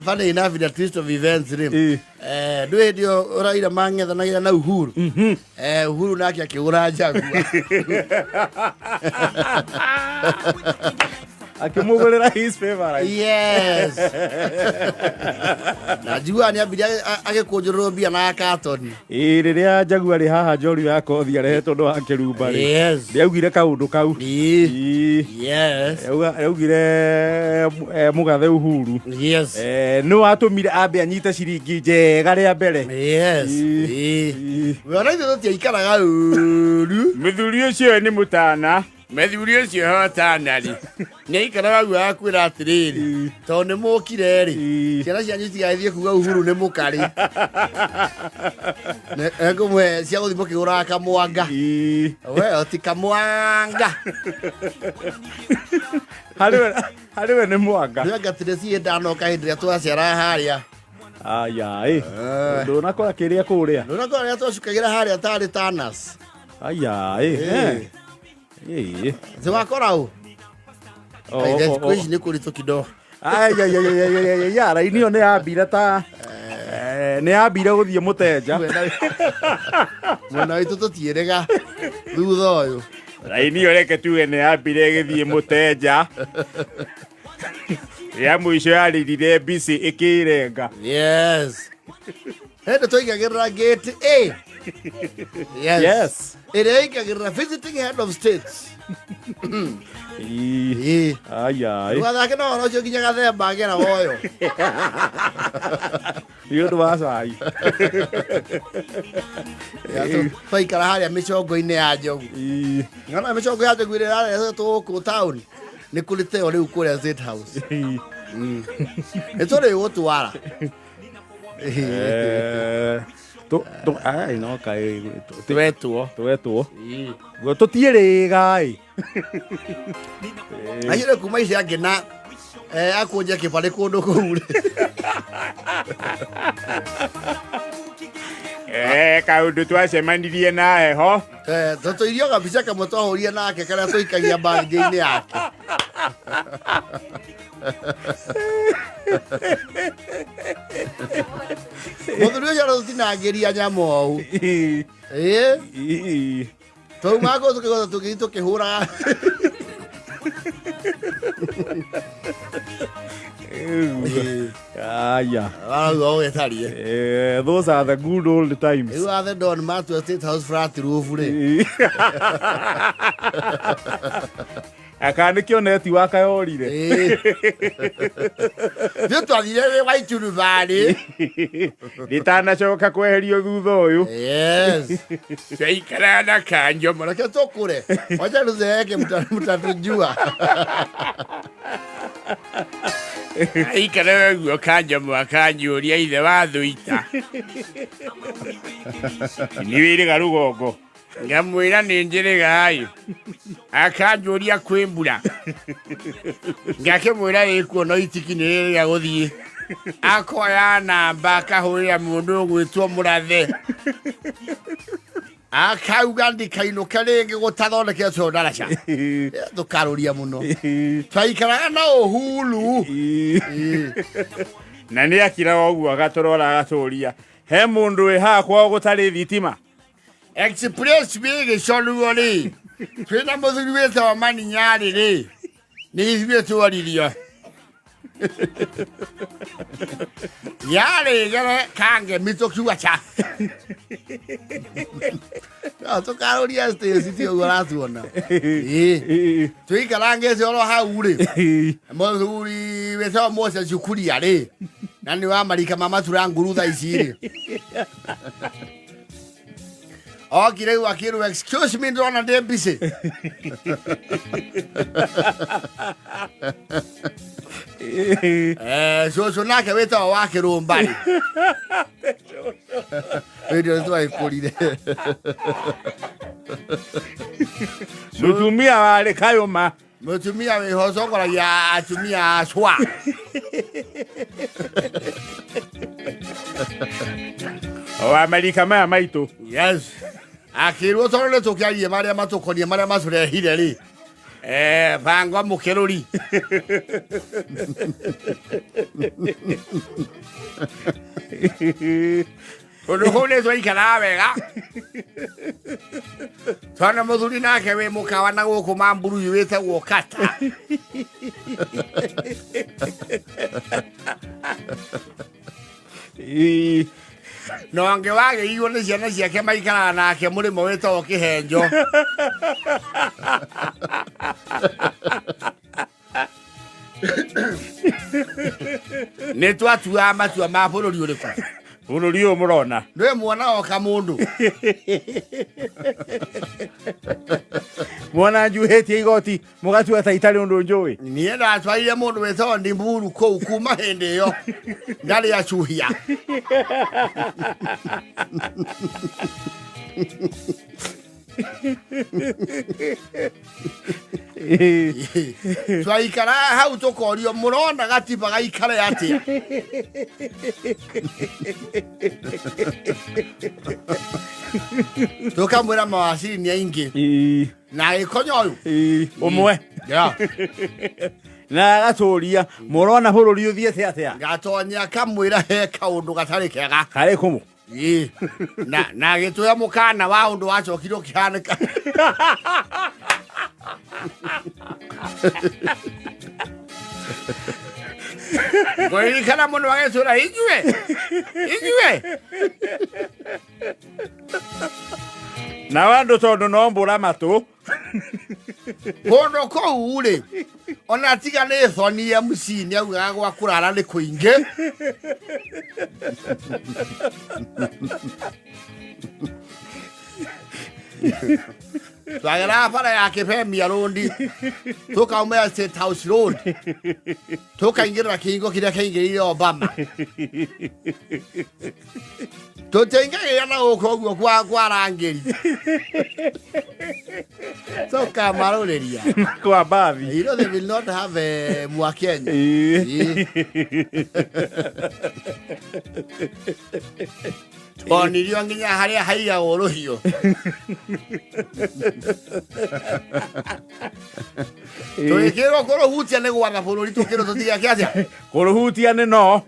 Funny enough, in a twist of events rĩ, ndwĩ hĩndĩ ĩyo Raila mang'ethanagĩra na Uhuru. Uhuru nake akĩgũra Jaguar. Akĩmũgũrĩra his favorite. Yes, na njiguaga nĩ ambire agĩkũnjũrĩrwo mbia na katoni. Ĩĩ, rĩrĩa Jaguar rĩ haha njorua ya kothi arehetwo ndũ wa kĩrumba rĩ, nĩaugire kaũndũ kau. Ĩĩ. Augire mũgathe Uhuru nĩ watũmire ambe anyite ciringi njega rĩa mbere. Yes. We ona ithuĩ tũtiaikaraga ũru. Mũthuri ũcio nĩ mũtana. Mũthuri ũcio hotana rĩ, nĩ aikaraga guo akwĩra atĩrĩrĩ, tondũ nĩ mũkire rĩ, ciana cianyu itigathiĩ kuga Uhuru nĩ mũkarĩ. Ngũmũhe cia gũthiĩ mũkĩgũraga kamwanga. We ti kamwanga. Harĩ we nĩ mwanga. Nĩanga tirĩ ciĩ ndanoka hĩndĩ ĩrĩa twaceraga harĩa. Aya ĩ, ndũnakora kĩrĩa kũrĩa. Ndũnakora rĩrĩa twacukagĩra harĩa tarĩ tanas. Aya ĩ. Ĩ. Tiwakora ũ? Oh, Thikũ ici nĩ kũritũ kidogo. Ayayayayayaya, raini ĩyo nĩ yambire ta nĩ yambire gũthiĩ mũtenja. Mwena witũ tũtiĩrĩga thutha ũyũ. Raini ĩyo reke tuge nĩ yambire ĩgĩthiĩ mũtenja. Ya mũico yarĩrire mbici ĩkĩrenga. Yes, hĩndĩ twaigagĩrĩra gate A. Yes. Ĩrĩa ĩingagĩrĩra visiting head of states. Ĩ. Aya ĩ. Ndũgathake na ũhoro ũcio nginya gathemba agera woyo. Nĩ ũndũ wa cai. Twaikara harĩa mĩcongo-inĩ ya njogu. Ng'ona mĩcongo ya njogu ĩrĩa ĩrarehetwo gũkũ taũni nĩ kũrĩ teo rĩu kũrĩa State House. Nĩ tũrĩ gũtwara. Ai, no kaĩ Twetwo. Twetwo. Guo tũtiĩrĩga ĩ. Acio kuma ici angĩ na akũnja kĩbarĩ kũndũ kũu rĩ. Kaũndũ twacemanirie na heho. Tũtũirio gabica kamwe twahũrire nake karĩa tũikagia birthday-inĩ yake. Mũthuri ũcio aratũtinangĩria nyama ũũ. Ĩĩ. Twauma kũu tũkĩgota tũgĩthiĩ tũkĩhũraga. Aya. Arauga ũgĩcarie. Those are the good old times. Rĩu athe Don matua State House flat roof rĩ. Aka nĩkĩo netiwaka yorire. Ithuĩ twathire wĩ wa iturubarĩ. Rĩtanacoka kweherio thutha ũyũ. Yes. Twaikaraga na kanjo. Reke tũkũre. Wacha tuzeeke mtatujua. Aikaraga guo kanjo mwakanjũria ithe wa thũita. Nĩ wĩrĩga rũgongo. Ngamwĩra nĩ njĩrĩga-ĩ. Akanjũria kwĩ mbura. Ngakĩmwĩra ĩkuo no itiki nĩ rĩrĩa gũthiĩ. Akoya namba akahũrĩra mũndũ ũgwĩtwo mũrathe. Akauga ndikainũke rĩngĩ gũtathondeketwo ndaraca. Tũkarũria mũno. Twaikaraga na Uhuru. Na nĩ akiraga ũguo agatũrora agatũria he mũndũ wĩ haha kwao gũtarĩ thitima. Express wĩ gĩconuo rĩ, twĩna mũthuri wĩtagwo Maninyarĩ rĩ, nĩ ithuĩ tworirio. Yarĩ gere kangemi tũkiuga cha. No, tũkarũria Stacy ti ũguo ũratuona. Ĩĩ. Tũikarangĩte oro hau rĩ, mũthuri wĩtagwo Moses Kuria rĩ, na nĩ wa marika ma matura nguru thaa ici rĩ. Okire rĩu akĩrwo, "Excuse me, ndĩrona ndĩ busy." Cũcũ nake wĩtagwo wa kĩrũmba rĩ, hĩndĩ ĩyo nĩtwagĩkũrire. Mũtumia warĩ kayũma. Mũtumia wĩho ũcongoragia atumia acwa. Wa marika maya maitũ. Yes, akĩrwo tondũ nĩ tũkĩarie marĩa matũkonie marĩa matũrehire rĩ. Bango mũkĩrũri. Kũndũ kũu nĩ twaikaraga wega tondũ mũthuri nake wĩ mũkawa na gũkũ Mamburuyu wĩtagwo Kata. Na ũngĩ wagĩirwo nĩ ciana ciake maikaraga nake mũrĩmo wĩtagwo Kĩhenjo. Nĩ twatuaga matua ma bũrũri ũrĩkũ? Bũrũri ũyũ mũrona. Ndwĩ mwana oka mũndũ. Mwana njuhĩtie igoti mũgatua ta itarĩ ũndũ njũĩ. Niĩ ndatwarire mũndũ wĩtagwo Ndimburu kũu kuma hĩndĩ ĩyo ndarĩ acuhia. Twaikara hau tũkorio mũrona gatiba gaikare atĩa? Tũkamwĩra mawaciri nĩ aingĩ na agĩkonya ũyũ Ũmwe. Yeah. Na agatũria mũrona bũrũri ũthiĩte atĩa? Gatonya kamwĩra he kaũndũ gatarĩ kega. Karĩ kũmũ. Ĩĩ. Na agĩtũhe mũkana wa ũndũ wacokire ũkĩhanĩka. Ngũririkana mũno agĩtwĩra inyuĩ inyuĩ. Nao andũ tondũ no mbũra matũ. Kũndũ kũu rĩ, ona tiga nĩ thoni MC nĩ augaga gwa kũrara nĩ kũingĩ. Twageraga bara ya Kĩbemia Road, tũkaumĩra State House Road, tũkaingĩrĩra kĩhingo kĩrĩa kĩaingĩrĩire Obama. Tũtiaingagĩrĩra na gũkũ ũguo kwa rangĩri. Tũkamarũrĩria. Kwa mbathi. You know they will not have a Mwakenya. Onirio nginya harĩa haigagwo rũhiũ. Tũgĩkĩrwo kũrũhutia nĩ gwatha bũrũri tũkĩrwo tũtigeke atĩa? Kũrũhutia nĩ no.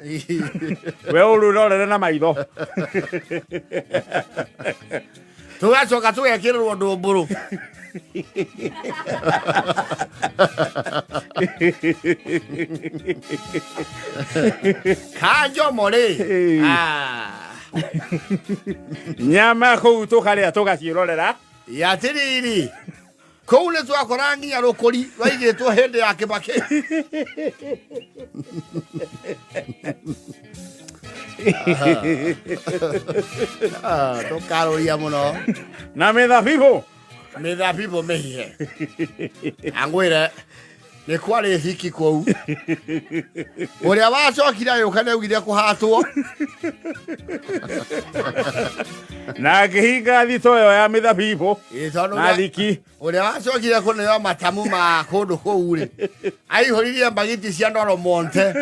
We ũrũrorere na maitho. Tũgacoka tũgekĩrĩrwo ndũmbũrũ. Kanjomo rĩ. Nyama kũu tũkarĩa tũgaciĩrorera. Atĩrĩrĩ, kũu nĩ twakora nginya rũkũri rwaigĩtwo hĩndĩ ya Kĩbakĩ. Tũkarũria mũno. Na mĩthabibũ. Mĩthabibũ mĩhihe. Angwĩre nĩ kwarĩ hiki kũu. Ũrĩa wacokire agĩũka nĩ augire kũhatwo. Na ngĩhinga thito ĩyo ya mĩthabibũ. Ĩ, tondũ Na thiki. Ũrĩa wacokire kũneo matamu ma kũndũ kũu rĩ, aihũririe mbagiti cia ndoro monte.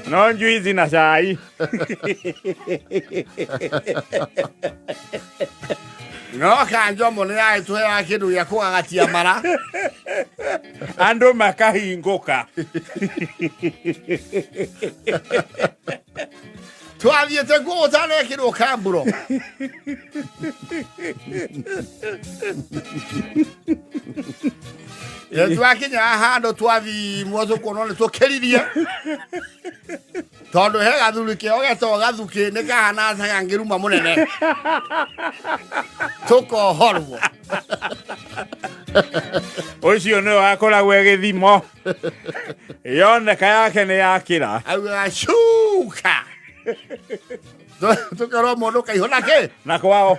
No njuici na cai. No kanjomo nĩ yagĩtũheaga kĩndũ gĩa kũgagatia mara. Andũ makahingũka. Twathiĩte kuo ũtanekĩrwo kamburo. Rĩu twakinya handũ twathimwo tũkuonwo nĩ tũkĩririe. Tondũ he gathuri keo getagwo gathukĩ nĩ kahana ta gangĩruma mũnene. Tũkohorwo. Ũcio nĩwe wakoragwo e gĩthimo. Yoneka yake nĩ yakĩra. Augaga cuka. Tũkerwo mũndũ kaihũ na kĩ? Na kwao.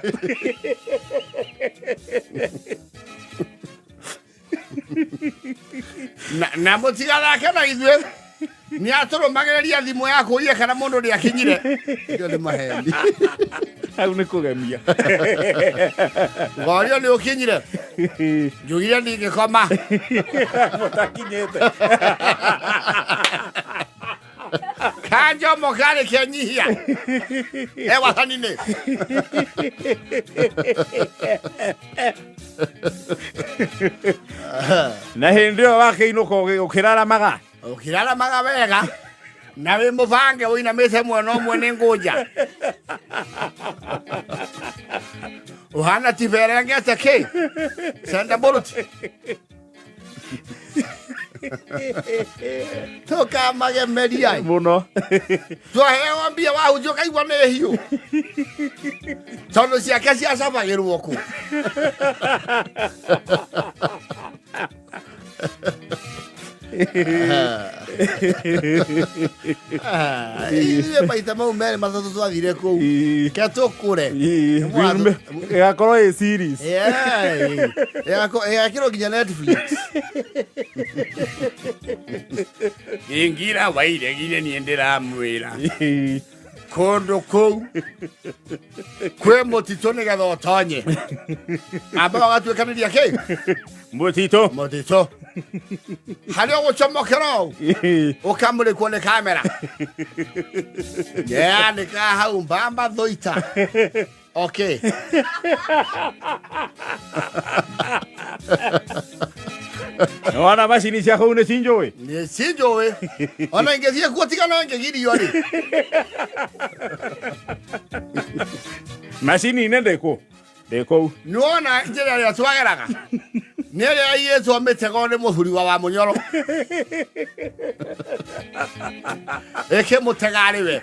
Na mũtigathake na ithuĩ. Nĩ atũrũmagĩrĩria thimũ ya kũria kana mũndũ nĩ akinyire. Ĩyo nĩ maheni. Hau nĩ kũgemia. Ngorio nĩ ũkinyire. Njugire ndingĩkoma. Mũtakinyĩte. Kanjomo karĩ kenyihia. E wathani-inĩ. Na hĩndĩ ĩyo wakĩinũka ũkĩraramaga. Ũkĩraramaga wega na wĩ mũbange ũinamĩte mwena ũmwe nĩ ngũnja ũhana tiberengete kĩ senda bolt tũkamagemeria Mũno. Twaheo mbia wahunjia ũkaigua nĩ hiũ tondũ ciake ciacabagĩrwo kũ. Ithuĩ maita mau merĩ matatũ twathire kũu ke tũkũre. Ĩgakorwo ĩ series. Ĩgakĩrwo nginya Netflix. Ingira wairegire niĩ ndĩramwĩra kũndũ kũu kwĩ mũtitũ nĩgetha ũtonye amba ũgatuĩkanĩria kĩ Mũtitũ. Mũtitũ harĩa ũgũcomokera ũũ ũkamũrĩkwo nĩ kamera yanĩka hau mbamba thũita. Okay. Wana macini cia kũu nĩ cinjũĩ. Nĩ cinjũĩ ona ingĩthiĩ kuo tiga no ingĩgirio rĩ. Macini nĩ ndĩkũ ndĩ kũu. Nĩwona njĩra ĩrĩa twageraga nĩ ĩrĩa iyĩtwo mĩtego nĩ mũthuri wa mũnyoro ĩkĩmũtega arĩ we.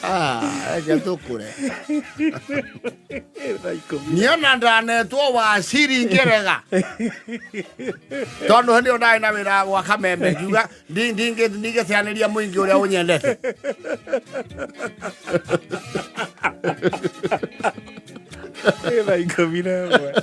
Ah, reke tũkũre. Niona ndanetwo waciri ngĩrega tondũ hĩndĩ ĩyo ndarĩ na wĩra gwa kameme ngiuga ndingĩteanĩria mũingĩ ũrĩa ũnyendete. 11:00.